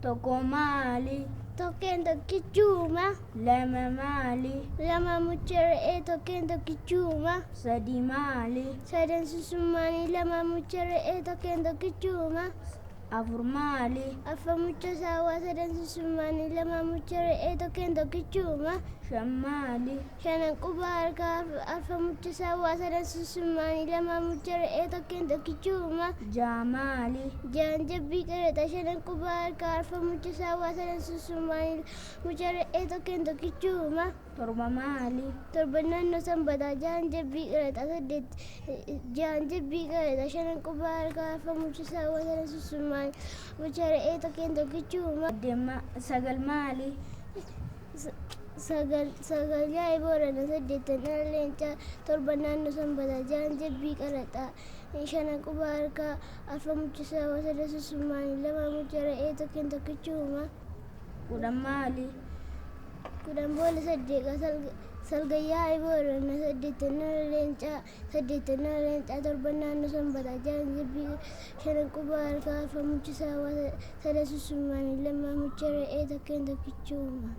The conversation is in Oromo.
Tokko maali? Tokkeen tokkichuma. 2 maali? 2 mucha re'ee tokkeen tokkichuma. 3 maali? Sadan susummaanii 2 mucha re'ee tokkeen tokkichuma. 4 maali? 4 mucha saawwaa sadan susummaanii 2 mucha re'ee tokkeen tokkichuma. 5 maali? 5 quba harkaa 4 mucha saawwaa sadan susummaanii 2 mucha re'ee tokkeen tokkichuma. 6 maali? 6 jabbii qaraxa 5 quba harkaa 4 mucha saawwaa sadan susummaanii mucha re'ee tokkeen tokkichuma. 7 maali? 7 naannoo sanbataa 6 jabbii qaraxa 8 6 jabbii qaraxa 5 quba harkaa 4 mucha saawwaa sadan susummaanii mucha re'ee tokkeen tokkichuma. 9 maali? 9 yaa'ii boorana 8 dhala leencaa 7 naannoo sanbataa 6 jabbii qaraxa 5 quba harkaa 4 mucha saawwaa sadan susummaanii 2 mucha re'ee tokkeen tokkichuma. 10 maali? 10 boolla saddeeqa salga yaa'ii boorana 8 dhala leencaa 8 dhala leencaa 7 naannoo sanbataa 6 jabbii 5 quba harkaa 4 mucha saawwaa sadan susummaanii 2 mucha re'ee tokkeen tokkichuma.